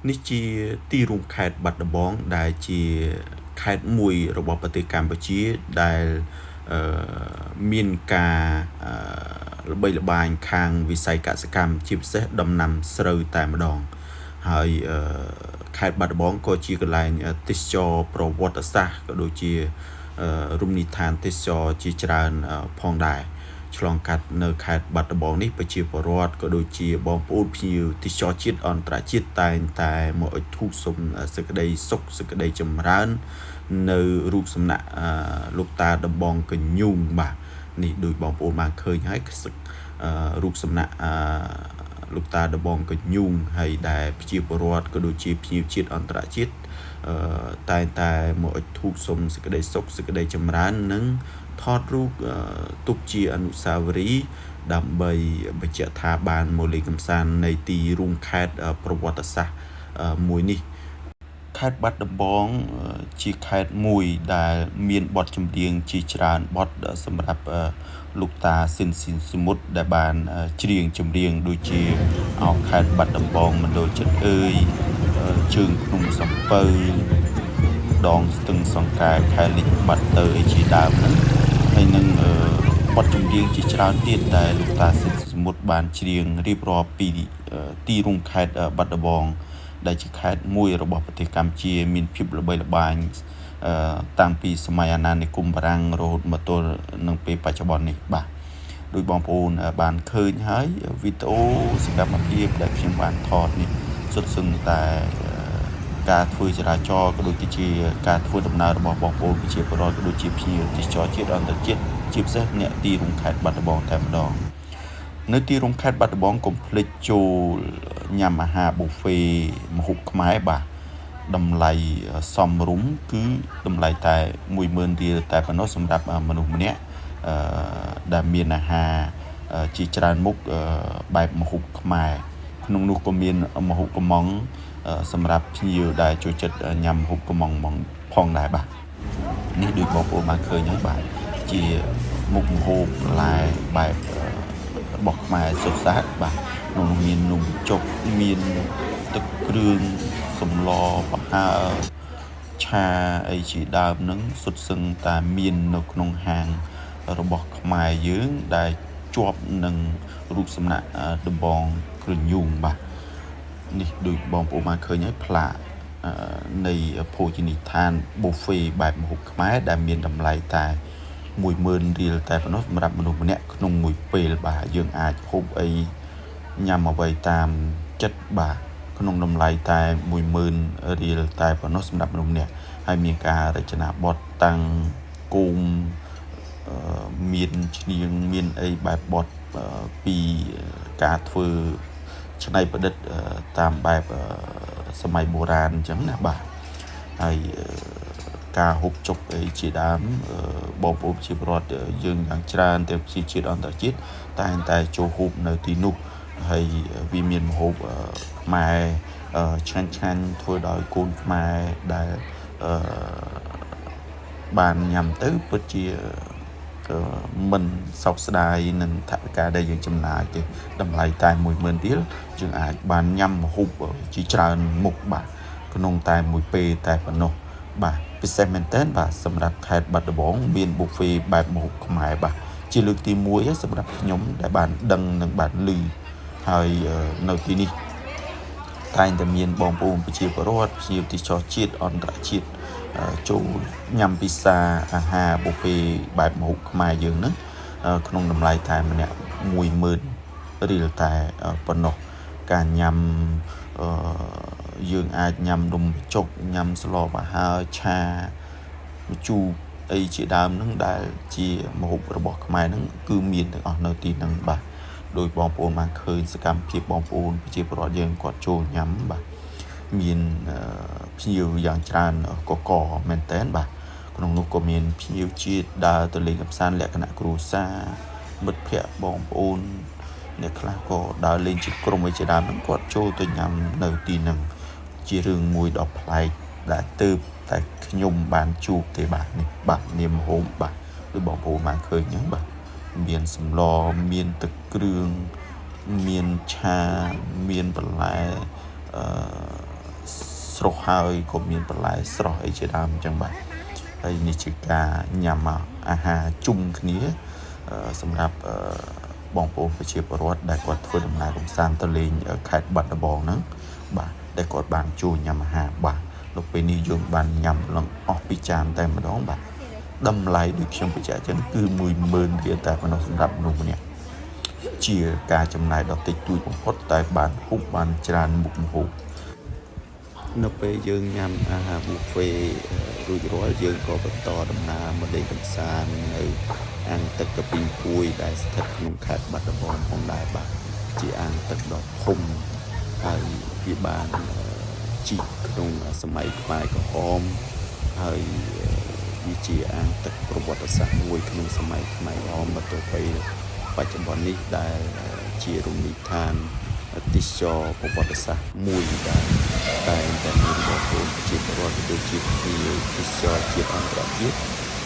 នេះជាទីរួមខេត្តបាត់ដំបងដែលជាខេត្តមួយរបស់ប្រទេសកម្ពុជាដែលមានការល្បីល្បាញខាងវិស័យកសិកម្មជាពិសេសដំណាំស្រូវតែម្ដងហើយខេត្តបាត់ដំបងក៏ជាកន្លែងទេសចរប្រវត្តិសាស្ត្រក៏ដូចជារមណីយដ្ឋានទេសចរជាច្រើនផងដែរឆ្លងកាត់នៅខេត្តបាត់ដំបងនេះប្រជាពលរដ្ឋក៏ដូចជាបងប្អូនភ្ញៀវទេសចរជាតិអន្តរជាតិតែងតែមកអុជធូបសុំសេចក្តីសុខសេចក្តីចម្រើននៅរូបសំណាក់លោកតាដំបងកញូងបាទនេះដោយបងប្អូនបានឃើញហើយរូបសំណាក់លោកតាដំបងកញូងហើយដែលប្រជាពលរដ្ឋក៏ដូចជាភ្ញៀវជាតិអន្តរជាតិតែងតែមកអុជធូបសុំសេចក្តីសុខសេចក្តីចម្រើននិងថតរូបទុកជាអនុស្សាវរីយ៍ដើម្បីបញ្ជាក់ថាបានមកលេងកម្សាន្តនៃទីរួមខេត្តប្រវត្តិសាស្ត្រមួយនេះខេត្តបាត់ដំបងជាខេត្តមួយដែលមានបទចម្រៀងជាច្រើនបទសម្រាប់លោកតាស៊ិនស៊ីនសមុទ្រដែលបានច្រៀងចម្រៀងដូចជាអោខេត្តបាត់ដំបងមណ្ឌលចិត្តអើយជើងភ្នំសំពៅដងស្ទឹងសង្កែខែលិចបាត់ទៅអីជាដើមហ្នឹងហើយនឹងបទចម្រៀងជាច្រើនទៀតដែលលោកតាស៊ិនស៊ីនសមុទ្របានច្រៀងរៀបរាប់ពីទីរួមខេត្តបាត់ដំបងដែលជាខេត្តមួយរបស់ប្រទេសកម្ពុជាមានភាពល្បីល្បាញតាំងពីសម័យអាណានិគមបារាំងរហូតមកទល់នឹងពេលបច្ចុប្បន្ននេះបាទដោយបងប្អូនបានឃើញហើយវីដេអូសកម្មភាពដែលខ្ញុំបានថតនេះសុទ្ធសឹងតែការធ្វើចរាចរណ៍ក៏ដូចជាការធ្វើដំណើររបស់បងប្អូនប្រជាពលរដ្ឋក៏ដូចជាភ្ញៀវទេសចរជាតិអន្តរជាតិជាពិសេសអ្នកទីរួមខេត្តបាត់ដំបងតែម្ដងនៅទីរួមខេត្តបាត់ដំបងកុំភ្លេចចូលញ៉ាំអាហារប៊ូហ្វេម្ហូបខ្មែរបាទតម្លៃសមរម្យគឺតម្លៃតែ10000រៀលតែប៉ុណ្ណោះសម្រាប់មនុស្សម្នាក់ដែលមានអាហារជាច្រើនមុខបែបម្ហូបខ្មែរក្នុងនោះក៏មានម្ហូបកំងសម្រាប់ភ្ញៀវដែលចូលចិត្តញ៉ាំម្ហូបកំងផងដែរបាទនេះដូចបងប្អូនបានឃើញហើយបាទជាមុខម្ហូបបន្លែបែបរបស់ខ្មែរសុទ្ធសាធបាទក្នុងនោះមាននំចុកមានទឹកគ្រឿងសម្លប្រហើរឆាអីជាដើមហ្នឹងសុទ្ធសឹងតែមាននៅក្នុងហាងរបស់ខ្មែរយើងដែលជាប់នឹងរូបសំណាក់ដំបងក្រញូងបាទនេះដូចបងប្អូនបានឃើញហើយផ្លាកនៃភោជនីយដ្ឋានប៊ូហ្វេបែបម្ហូបខ្មែរដែលមានតម្លៃតែ10000រៀលតែប៉ុណ្ណោះសម្រាប់មនុស្សម្នាក់ក្នុងមួយពេលបាទយើងអាចហូបអីញ៉ាំអ្វីតាមចិត្តបាទក្នុងតម្លៃតែ10000រៀលតែប៉ុណ្ណោះសម្រាប់មនុស្សម្នាក់ហើយមានការរចនាបថតាំងគោមមានឈ្នាងមានអីបែបបទពីការធ្វើច្នៃប្រឌិតតាមបែបសម័យបុរាណអញ្ចឹងណាបាទហើយការហូបចុកអីជាដើមបងប្អូនជាពលរដ្ឋយើងយ៉ាងច្រើនទាំងជាជាតិអន្តរជាតិតែងតែចូលហូបនៅទីនោះហើយវាមានម្ហូបខ្មែរឆ្ងាញ់ឆ្ងាញ់ធ្វើដោយកូនខ្មែរដែលបានញ៉ាំទៅពិតជាមិនសោកស្ដាយនឹងថវិកាដែលយើងចំណាយទេតម្លៃតែ10000រៀលយើងអាចបានញ៉ាំម្ហូបជាច្រើនមុខបាទក្នុងតែមួយពេលតែប៉ុណ្ណោះបាទពិសេសមែនទែនបាទសម្រាប់ខេត្តបាត់ដំបងមានប៊ូហ្វេបែបម្ហូបខ្មែរបាទជាលើកទី1សម្រាប់ខ្ញុំដែលបានដឹងនិងបានឮហើយនៅទីនេះតែងតែមានបងប្អូនប្រជាពលរដ្ឋភ្ញៀវទេសចរជាតិអន្តរជាតិចូលញ៉ាំពិសាអាហារប៊ូហ្វេបែបម្ហូបខ្មែរយើងហ្នឹងក្នុងតម្លៃតែម្នាក់10000រៀលតែប៉ុណ្ណោះការញ៉ាំយើងអាចញ៉ាំនំបញ្ចុកញ៉ាំស្លប្រហើរឆាម្ជូរអីជាដើមហ្នឹងដែលជាម្ហូបរបស់ខ្មែរហ្នឹងគឺមានទាំងអស់នៅទីហ្នឹងបាទដោយបងប្អូនបានឃើញសកម្មភាពបងប្អូនប្រជាពលរដ្ឋយើងគាត់ចូលញ៉ាំបាទមានភ្ញៀវយ៉ាងច្រើនកកមែនតើបាទក្នុងនោះក៏មានភ្ញៀវជាតិដើរទៅលេងកម្សាន្តលក្ខណៈគ្រួសារមិត្តភ័ក្តិបងប្អូនអ្នកខ្លះក៏ដើរលេងជាក្រុមអីជាដើមហ្នឹងគាត់ចូលទៅញ៉ាំនៅទីហ្នឹងជារឿងមួយដ៏ប្លែកដែលទើបតែខ្ញុំបានជួបទេបាទនេះបាទនាមហូបបាទដូចបងប្អូនបានឃើញហ្នឹងបាទមានសម្លមានទឹកគ្រឿងមានឆាមានបន្លែអឺ ស្រស់ហើយក៏មានបន្លែស្រស់អីជាដើមអញ្ចឹងបាទហើយនេះជាការញ៉ាំអាហារជុំគ្នាសម្រាប់បងប្អូនប្រជាពលរដ្ឋដែលគាត់ធ្វើដំណើរកម្សាន្តទៅលេងខេត្តបាត់ដំបងហ្នឹងបាទដែលគាត់បានជួយញ៉ាំអាហារបាទនៅពេលនេះយើងបានញ៉ាំឡើងអស់ពីចានតែម្ដងបាទតម្លៃដូចខ្ញុំបញ្ជាក់អញ្ចឹងគឺ10000រៀលតែប៉ុណ្ណោះសម្រាប់មនុស្សម្នាក់ជាការចំណាយដ៏តិចតួចបំផុតតែបានហូបបានច្រើនមុខម្ហូបនៅពេលយើងញ៉ាំអាហារប៊ូហ្វេរួចរាល់យើងក៏បន្តដំណើរមកលេងកម្សាន្តនៅអាងទឹកកពីងពួយដែលស្ថិតក្នុងខេត្តបាត់ដំបងផងដែរបាទជាអាងទឹកដ៏ធំហើយវាបានជីកក្នុងសម័យខ្មែរក្រហមហើយវាជាអាងទឹកប្រវត្តិសាស្ត្រមួយក្នុងសម័យខ្មែរក្រហមមកទល់ពេលបច្ចុប្បន្ននេះដែលជារមណីយដ្ឋានទេសចរប្រវត្តិសាស្ត្រមួយដែលតែងតែមានបងប្អូនប្រជាពលរដ្ឋដូចជាភ្ញៀវទេសចរជាតិអន្តរជាតិ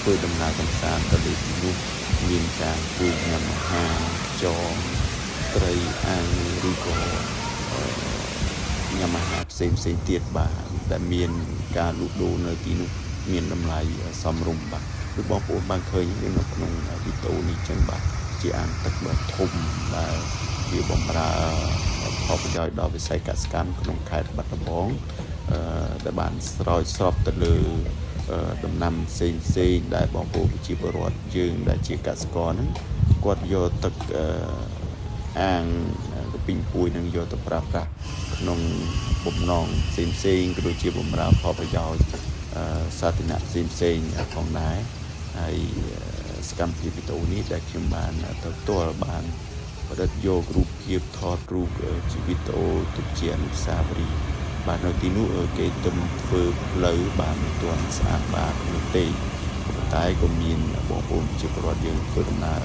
ធ្វើដំណើរកម្សាន្តទៅលេងទីនោះមានការអង្គុយញ៉ាំអាហារខ្យងត្រីអាំងឬក៏ញ៉ាំអាហារផ្សេងផ្សេងទៀតបាទដែលមានការលក់ដូរនៅទីនោះមានតម្លៃសមរម្យបាទដូចបងប្អូនបានឃើញនៅក្នុងវីដេអូនេះចឹងបាទជាអាងទឹកដ៏ធំដែលវាបំរើផលប្រយោជន៍ដល់វិស័យកសិកម្មក្នុងខេត្តបាត់ដំបងអឺដែលបានស្រោចស្រពទៅលើដំណាំផ្សេងផ្សេងដែលបងប្អូនប្រជាពលរដ្ឋយើងដែលជាកសិករហ្នឹងគាត់យកទឹកអឺអាងកពីងពួយនឹងយកទៅប្រើប្រាស់ក្នុងបំណងផ្សេងផ្សេងក៏ដូចជាបំរើផលប្រយោជន៍សាធារណៈផ្សេងផ្សេងផងដែរហើយសកម្មភាពវីដេអូនេះដែលខ្ញុំបានទៅផ្ទាល់បានផ្ដិតយករូបភាពថតរូបជាវីដេអូទុកជាអនុស្សាវរីយ៍បាទនៅទីនោះគេទំធ្វើផ្លូវបានមិនទាន់ស្អាតបាតនោះទេប៉ុន្តែក៏មានបងប្អូនជាពលរដ្ឋយើងធ្វើដំណើរ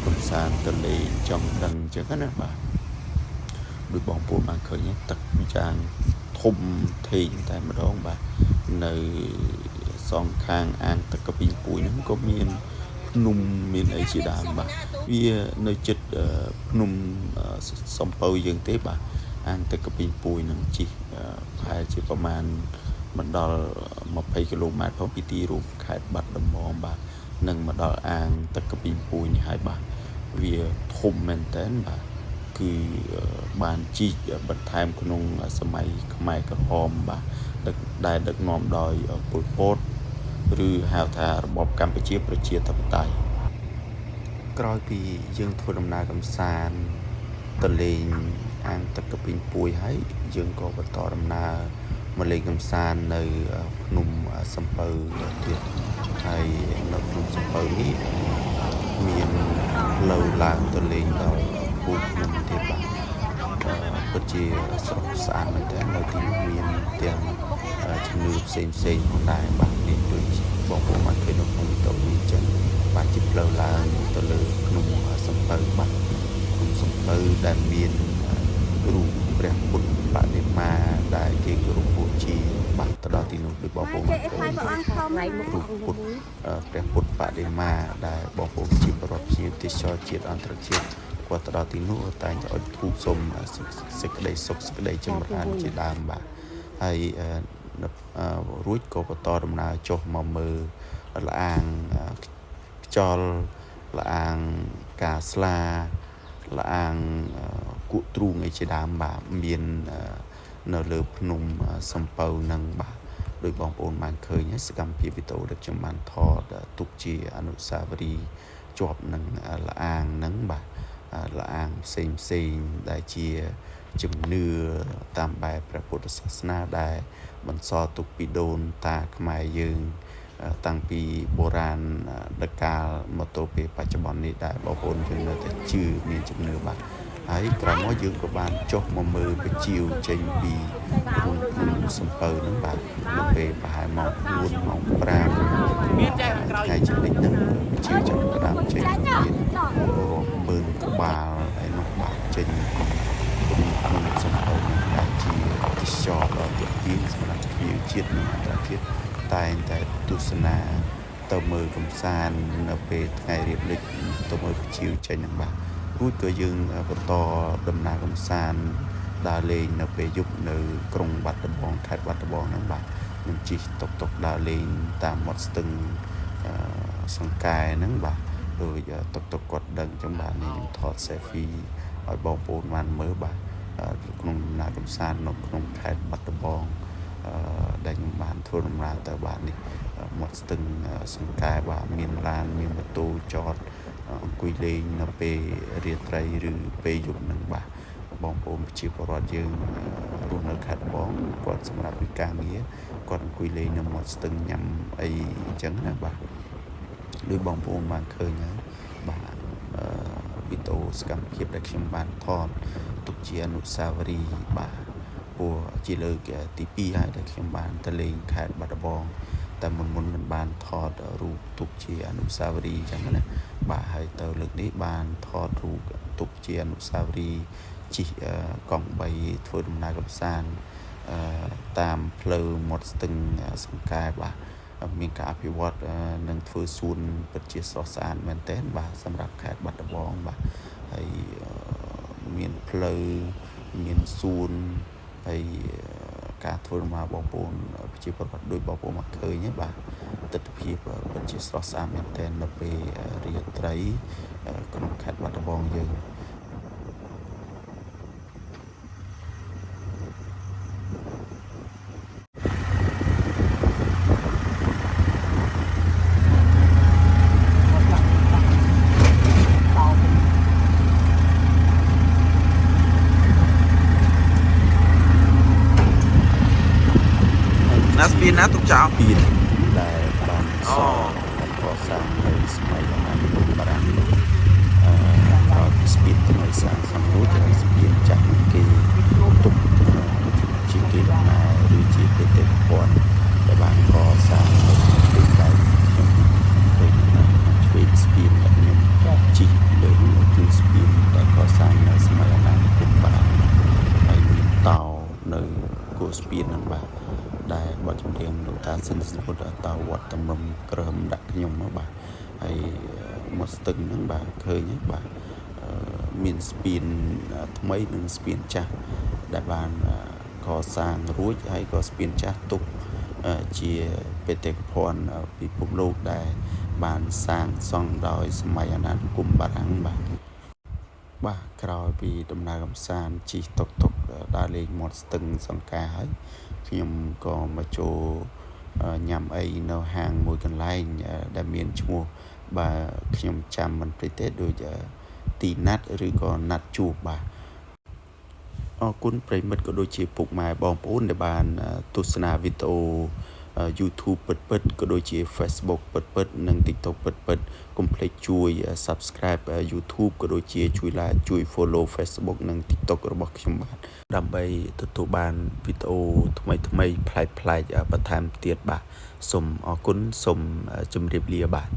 កម្សាន្តទៅលេងចង់ដឹងអញ្ចឹងណាបាទដូចបងប្អូនបានឃើញទឹកយ៉ាងធំធេងតែម្ដងបាទនៅសងខាងអាងទឹកកពីងពួយហ្នឹងក៏មានភ្នំមានអីជាដើមបាទវានៅចិត្តភ្នំសំពៅយើងទេបាទអាងទឹកកពីងពួយហ្នឹងជិះប្រហែលជាប្រមាណមិនដល់20គីឡូម៉ែត្រផងពីទីរួមខេត្តបាត់ដំបងបាទនឹងមកដល់អាងទឹកកពីងពួយនេះហើយបាទវាធំមែនតើបាទគឺបានជីកបន្ថែមក្នុងសម័យខ្មែរក្រហមបាទដែលដឹកនាំដោយប៉ុលពតឬហៅថារបបកម្ពុជាប្រជាធិបតេយ្យក្រោយពីយើងធ្វើដំណើរកម្សាន្តទៅលេងអាងទឹកកពីងពួយហើយយើងក៏បន្តដំណើរមកលេងកម្សាន្តនៅភ្នំសំពៅទៀតហើយនៅភ្នំសំពៅនេះមានផ្លូវឡើងទៅលេងដល់ពូភ្នំទៀតបាទពិតជាស្រស់ស្អាតមែនទែននៅទីនោះមានទាំងជំនឿផ្សេងផ្សេងផងដែរបាទនេះដូចបងប្អូនបានឃើញនៅក្នុងវីដេអូនេះចឹងបាទជាផ្លូវឡើងទៅលើភ្នំសំពៅបាទភ្នំសំពៅដែលមានរូបព្រះពុទ្ធបដិមាដែលគេគោរពបូជាបាទទៅដល់ទីនោះដូចបងប្អូនបានឃើញរូបពុទ្ធព្រះពុទ្ធបដិមាដែលបងប្អូនជាប្រដ្ឋជាទេសចរជាតិអន្តរជាតិគាត់ទៅដល់ទីនោះតែងតែអុជធូបសុំសេចក្តីសុខសេចក្តីចម្រើនជាដើមបាទហើយរួចក៏បន្តដំណើរចុះមកមើលល្អាងខ្យល់ល្អាងកាស្លាល្អាងគក់ទ្រូងអីជាដើមបាទមាននៅលើភ្នំសំពៅនឹងបាទដោយបងប្អូនបានឃើញសកម្មភាពវីដេអូដែលខ្ញុំបានថតទុកជាអនុស្សាវរីយ៍ជាប់នឹងល្អាងហ្នឹងបាទល្អាងផ្សេងផ្សេងដែលជាជំនឿតាមបែបព្រះពុទ្ធសាសនាដែលបន្សល់ទុកពីដូនតាខ្មែរយើងតាំងពីបុរាណដកាលមកទល់ពេលបច្ចុប្បន្ននេះដែលបងប្អូនយើងនៅតែជឿមានជំនឿបាទហើយក្រោយមកយើងក៏បានចុះមកមើលបជាវចេញពីរូងភ្នំសំពៅហ្នឹងបាទនៅពេលប្រហែលម៉ោង4ម៉ោង5ថ្ងៃជាលិចហ្នឹងបជាវចាប់ផ្ដើមចេញមានរាប់ម៉ឺនក្បាលឯនោះបាទចេញពីរូងភ្នំសំពៅហ្នឹងដែលជាទេសចរដ៏ទាក់ទាញសម្រាប់ភ្ញៀវជាតិនិងអន្តរជាតិតែងតែទស្សនាទៅមើលកំសាន្តនៅពេលថ្ងៃរៀបលិចទៅមើលភ្ជាវចេញហ្នឹងបាទរួចក៏យើងបន្តដំណើរកំសាន្ត ដើរលេងនៅពេលយប់នៅក្រុងបាត់ដំបងខេត្តបាត់ដំបងហ្នឹងបាទខ្ញុំជិះតុកតុកដើរលេងតាមមាត់ស្ទឹងអឺសង្កែហ្នឹងបាទដោយតុកតុកគាត់ដឹងអញ្ចឹងបាទនេះខ្ញុំថត selfie ឲ្យបងប្អូនបានមើលបាទក្នុងដំណើរកម្សាន្តនៅក្នុងខេត្តបាត់ដំបងអឺដែលខ្ញុំបានធ្វើដំណើរទៅបាទនេះមាត់ស្ទឹងសង្កែបាទមានឡានមានម៉ូតូចតអង្គុយលេងនៅពេលរាត្រីឬពេលយប់ហ្នឹងបាទបងប្អូនប្រជាពលរដ្ឋយើងរស់នៅខេត្តដំបងគាត់សម្រាប់វិការងារគាត់អង្គុយលេងនៅមាត់ស្ទឹងញ៉ាំអីអញ្ចឹងណាបាទដូចបងប្អូនបានឃើញហើយបាទអឺវីដេអូសកម្មភាពដែលខ្ញុំបានថតទុកជាអនុស្សាវរីយ៍បាទព្រោះជាលើកទី2ហើយដែលខ្ញុំបានទៅលេងខេត្តបាត់ដំបងតែមុនមុនមិនបានថតរូបទុកជាអនុស្សាវរីយ៍អញ្ចឹងណាបាទហើយទៅលើកនេះបានថតរូបទុកជាអនុស្សាវរីយ៍ជិះកង់3ធ្វើដំណើរកម្សាន្តតាមផ្លូវមាត់ស្ទឹងសង្កែបាទមានការអភិវឌ្ឍនិងធ្វើសួនពិតជាស្រស់ស្អាតមែនទែនបាទសម្រាប់ខេត្តបាត់ដំបងបាទហើយមានផ្លូវមានសួនហើយការធ្វើដំណើរបងប្អូនប្រជាពលរដ្ឋដោយបងប្អូនមកឃើញបាទទស្សនភាពពិតជាស្រស់ស្អាតមែនទែននៅពេលរាត្រីក្នុងខេត្តបាត់ដំបងយើង ណាស្ពានណាទុកចោល ស្ពានដែលបានសល់បានកសាងនៅសម័យអាណានិគមបារាំងអឺក្រោយពីស្ពានថ្មីសាងសង់រួចហើយស្ពានចាស់នោះគេទុកជាគេដំណើរឬជាបេតិកភណ្ឌដែលបានកសាងនៅក្នុងពេលដែលខ្ញុំឃើញនៅឆ្វេងស្ពានដែលខ្ញុំជិះលើនោះគឺស្ពានដែលកសាងនៅសម័យអាណានិគមបារាំងហើយមានតោនៅគោស្ពានហ្នឹងបាទដែលបទចម្រៀងលោកតាសិនសពុទ្ធតោវត្តតម្រុំក្រឹមដាក់ខ្ញុំមកបាទហើយមកស្ទឹងហ្នឹងបាទឃើញហើយបាទមានស្ពានថ្មីនិងស្ពានចាស់ដែលបានកសាងរួចហើយក៏ស្ពានចាស់ទុកជាបេតិកភណ្ឌពិភពលោកដែលបានសាងសង់ដោយសម័យអាណានិគមបារាំងបាទបាទក្រោយពីដំណើរកម្សាន្តជិះតុកតុកដើរលេងមាត់ស្ទឹងសង្កែហើយខ្ញុំក៏មកចូលញ៉ាំអីនៅហាងមួយកន្លែងដែលមានឈ្មោះបាទខ្ញុំចាំមិនភ្លេចទេដូចទីណាត់ឬក៏ណាត់ជួបបាទអរគុណប្រិយមិត្តក៏ដូចជាពុកម៉ែបងប្អូនដែលបានទស្សនាវីដេអូ YouTube ពិតពិតក៏ដូចជា Facebook ពិតពិតនិង TikTok ពិតពិតកុំភ្លេចជួយ Subscribe YouTube ក៏ដូចជាជួយ Like ជួយ Follow Facebook និង TikTok របស់ខ្ញុំបាទដើម្បីទទួលបានវីដេអូថ្មីថ្មីប្លែកៗបន្ថែមទៀតបាទសូមអរគុណសូមជម្រាបលាបាទ។